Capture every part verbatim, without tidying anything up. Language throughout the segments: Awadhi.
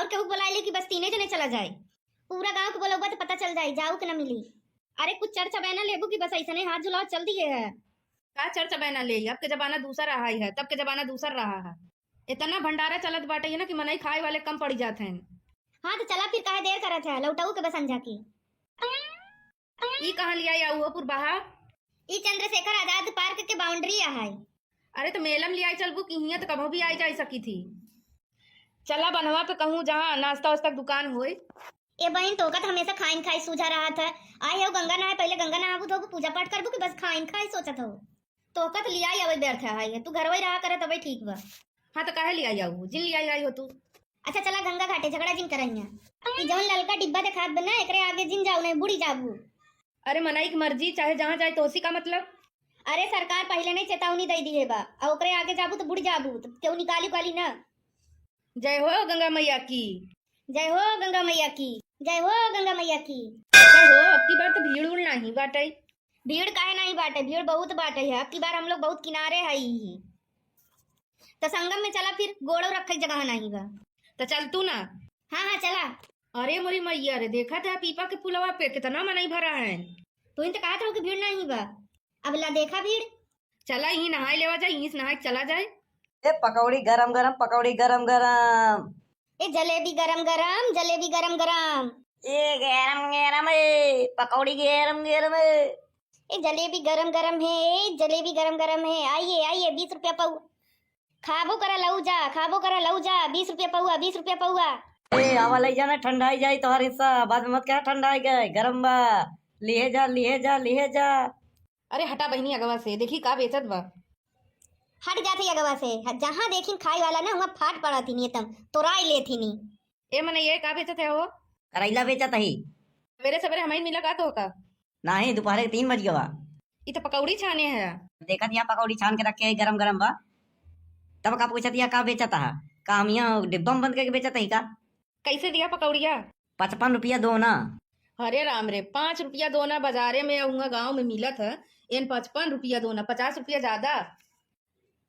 केहू के बोलाइ ले कि बस तीने जने चला जाए। पूरा गाँव के बोलउबा त पता चल जाए, जाऊ के ना मिली। अरे कुछ चर्चा बहना लेबू कि बस ऐसने हाथ झुलाओ चल दिए है। का चर्चा बहना ले? अब के जमाना दूसर रहा है, तब के जमाना दूसर रहा है। इतना भंडारा चलत बाटे ना कि मनई खाए वाले कम पड़ी जात हैं। हाँ तो चला फिर, काहे देर करत है, लौटाऊ के बसन जाके। ई कहाँ लियाई आऊ हो पुरबाहा? ई चंद्रशेखर आजाद पार्क के बाउंड्री आ है। अरे तो मेला में लियाई चलबू कि हियाँ तो कबहू भी आई जाई सकी थी। चला बनवा पे कहूँ जहाँ नाश्ता वास्ता के दुकान होई। ए बहिन, तोहका त हमेशा खाइन खाई सूझा रहत है। आई हो गंगा नहाए, पहिले गंगा नहाबू धोबू, पूजा पाठ करबू कि बस खाइन खाई सोचत हो? तोहका त लियाई आवे व्यर्थ है, तू घरवई रहा करे तबे ठीक बा। हाँ तो काहे लियाई आऊ, जिन लियाई आई हो तू। अच्छा चला गंगा घाटे, झगड़ा जिन करइया। ई जौन ललका डिब्बा देखात बा ना, एकरे आगे जिन जाऊ, नहीं बुड़ी जाबू। अरे मनई की मर्जी, चाहे जहाँ जाए तोसी का मतलब। अरे सरकार पहिले नहीं चेतावनी दे दिहे बा, आ ओकरे आगे जाबू तो बुड़ जाबू, तो केहू निकाली उकाली ना। जय हो गंगा मैया की। जय हो गंगा मैया की। जय हो गंगा मैया की। जय हो। अब की बार तो भीड़ उड़ नाही बाटे। भीड़ काहे नाही बाटे, भीड़ बहुत बाटे है। अब की बार हम लोग बहुत किनारे है ही। तो संगम में चला फिर, गोड़ो रखे के जगह नाही बा। तो चल तू ना। हाँ हाँ चला। अरे मोरी मैया रे, देखा था पीपा के पुलवा पे कितना मनई भरा है। तू ही तो कहत रहो कि भीड़ नाही बा, अब ला देखा भीड़। चला यहीं नहाए लेवा जाए, यहीं से नहाए के चला जाए। ए पकौड़ी गरम गरम, पकौड़ी गरम गरम। ए जलेबी गरम गरम, जलेबी गरम गरम। ए गरम गरम ए, पकौड़ी गरम गरम ए। ए जलेबी गरम गरम है, ए जलेबी गरम गरम है। आइए आइए, बीस रुपया पऊ। खाबो करा लऊ जा, खाबो करा लऊ जा, बीस रुपया पौआ, बीस रुपया पौआ। ए आवा लई जाना, ठंडाई जाई तोहर हिस्सा, बाद में मत कहा ठंडाई गए, गरम बा। लिहे जा, लिहे जा, लिहे जा। अरे हटा बहिनी अगवा से, देखी का बेचत बा। हट जात ही अगवा से, ह-, जहाँ देखिन खाए वाला ना, हुआँ फाट पड़त ही एकदम, तोराई लेत ही नी। ए मने ये का बेचत है हो? करैला बेचत ही। सवेरे सवेरे हमही मिला का तोहका? नाही, दोपहरे के तीन बज गवा। ई तो पकौड़ी छाने है। देखत यहाँ पकौड़ी छान के रखे है, गरम गरम बा। तब का पूछत यहाँ का बेचत है? का हम यहाँ डिब्बा में बंद करके बेचत ही का? कैसे दिया पकौड़िया? पचपन रुपया दोना। अरे राम रे, पाँच रुपया दोना बाजारे में, हुआँ गाँव में मिलत है, एन पचपन रुपया दोना, पचास रुपया ज्यादा।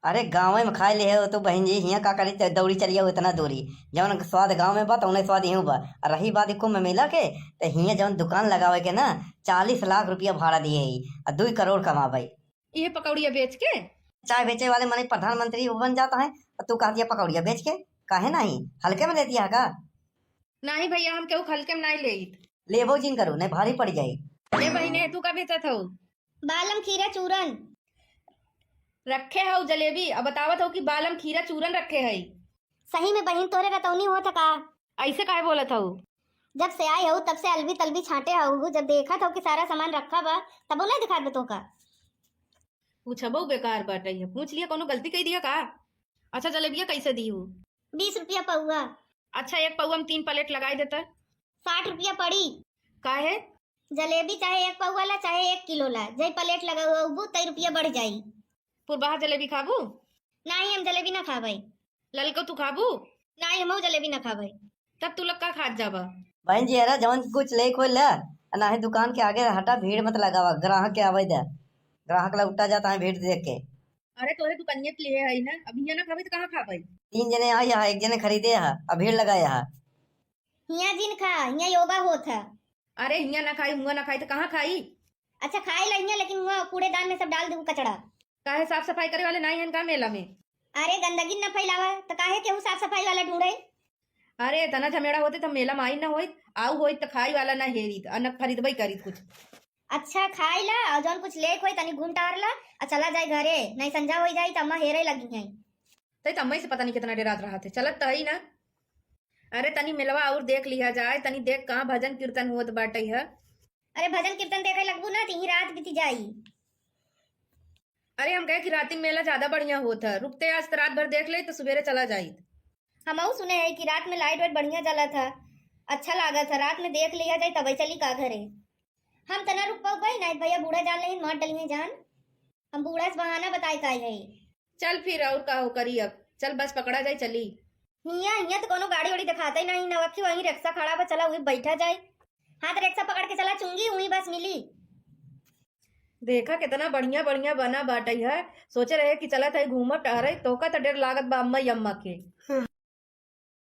अरे गाँवे में खाए ले हो तो बहिन जी, हियाँ का करी त दौड़ी चलिया हो इतना दूरी। जवन स्वाद गाँव में बा, तौने स्वाद इहूँ बा। आ रही बात कुंभ मेला के, त हियाँ जवन दुकान लगावे के ना, चालीस लाख रुपया भाड़ा दिए ही, आ दुई करोड़ कमावे। इहे पकौड़िया बेच के? चाय बेचे वाले मने प्रधानमंत्री वो बन जाता है, और तू कहती है पकौड़िया बेच के? काहे नाही? हल्के में लेती है का? नाही भैया, हम केहू हल्के में नाही लेइत। लेबो जिन करू, नहीं भारी पड़ जाई। ए बहिने, तू का बेचत हो? बालम खीरा चूरन। रखे हऊ जलेबी, अब बतावत हऊ कि बालम खीरा चूरन रखे हई। सही में बहिन, तोरे रतौनी होत है का? ऐसे काहे बोलत हऊ? जब से आए हऊ, तब से अलबी तलबी छांटे हऊ। जब देखत हऊ कि सारा सामान रखा बा, तबो नहीं दिखात बा तोका। पूछबो बेकार बाटे है, पूछ लिया, कोनो गलती कई दिया का? अच्छा, जलेबिया कैसे दी हू? बीस रुपया पौआ। अच्छा, एक पौआ में तीन प्लेट लगाई देता। साठ रुपया पड़ी। काहे? जलेबी चाहे एक पौआ ला, चाहे एक किलो ला, जई प्लेट लगाऊ होबू, तई रुपया बढ़ जाई। पुरबाहा जलेबी खाबू? नाही, हम जलेबी ना खाबै। ललको तू खाबू? नाही, हमहू जलेबी ना खाबै। तब तू लोग का खात जाबा? बहन जी, अरे जवन कुछ ले खोल ले, आ नाही दुकान के आगे हटा, भीड़ मत लगावा, ग्राहक के आवे दे, ग्राहक लौटा जाता है भीड़ देख के। अरे तोरे दुकानिया के लिए है ना, अब हियाँ ना खाबै तो कहाँ खाबै? तीन जने आई है, एक जने खरीदे है, अब भीड़ लगाया है। हियाँ जिन खा, हियाँ योगा होत है। अरे हियाँ ना खाई, हुआँ ना खाई तो कहाँ खाई? अच्छा खाई ला हियाँ, लेकिन हुआँ कूड़ेदान में सब डाल दू कचड़ा। काहे साफ सफाई करे वाले नाही हन का मेला में? अरे गंदगी न फैलावा, तो काहे केहू साफ सफाई वाला ढूंढे? अरे इतना झमेड़ा होते तो मेला में आई न होइत, आऊ होइत तो खाई वाला ना हेरित, आ न खरीदबे करीत कुछ। अच्छा खाई ला, और जौन कुछ लेक होई तनी घूम टहर ला, आ चला जाए घरे, नहीं संझा होई जाई त अम्मा हेरे लगी हैं। तई त अम्मा से पता नहीं कितना डेरात रहा थे, चलत तो है ही ना। अरे तनी मेलवा और देख लिया जाए, तनी देख कहाँ भजन कीर्तन होत बाटे है। अरे भजन कीर्तन देखे लगबू ना, तीही रात बीती जाई। अरे हम कहे कि राती में मेला ज्यादा बढ़िया होत है, रुकते आज तो रात भर देख ले तो सुबेरे चला जाइत। हमहू सुने है कि रात में लाइट वाइट बढ़िया जलत है, अच्छा लागत है, रात में देख लिया जाए तबे चली का घरे। हम तना रुक पाऊ भाई, नहीं भैया बूढ़ा जान लेहिन मार डली है जान। हम बूढ़ा से बहाना बताए का है। चल फिर और का हो करी अब, चल बस पकड़ा जाए चली। हिया हिया तो कोनो गाड़ी वाड़ी दिखाते ही नहीं, नवखी वहीं रिक्शा खड़ा बा, चला वहीं बैठा जाए। हाँ तो रिक्शा पकड़ के चला चुंगी, वहीं बस मिली। देखा कितना बढ़िया बढ़िया बना बाटे है। सोचे रहे कि चलत है घूमब टहरे, तोका त डर लागत बा अम्मा अम्मा के।